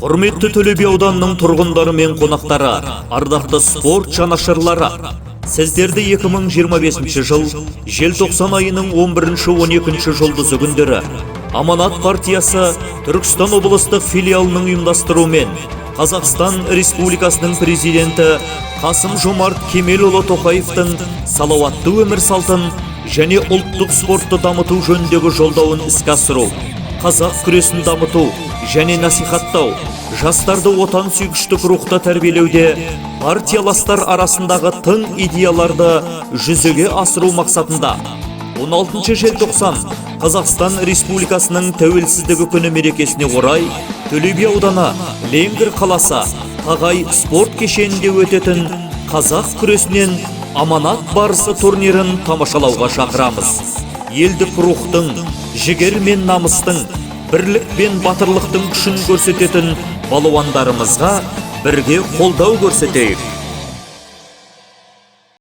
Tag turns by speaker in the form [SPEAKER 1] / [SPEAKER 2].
[SPEAKER 1] Құрметті Төле би ауданының тұрғындары мен қонақтары, ардақты спорт жанашырлары, сіздерді 2025 жыл желтоқсан айының 11-12 жұлдызы күндері Аманат партиясы Түркістан облыстық филиалының ұйымдастыруымен Қазақстан Республикасының президенті Қасым Жомарт Кемелұлы Тоқаевтың салауатты өмір салтын және ұлттық спортты дамыту жөніндегі жолдауын іске асыру, қазақ күресін дамыту және насихаттау, жастарды отансүйгіштік рухта тәрбиелеуде партияластар арасындағы тың идеяларды жүзеге асыру мақсатында 16 желтоқсан Қазақстан Республикасының тәуелсіздігі күні мерекесіне орай Төле би ауданы, Ленгір қаласы, Тағай спорт кешенінде өтетін қазақ күресінен Аманат барысы турнирін тамашалауға шақырамыз. Елдік рухтың, жігер мен намыстың, бірлік пен батырлықтың күшін көрсететін балуандарымызға бірге қолдау көрсетейік.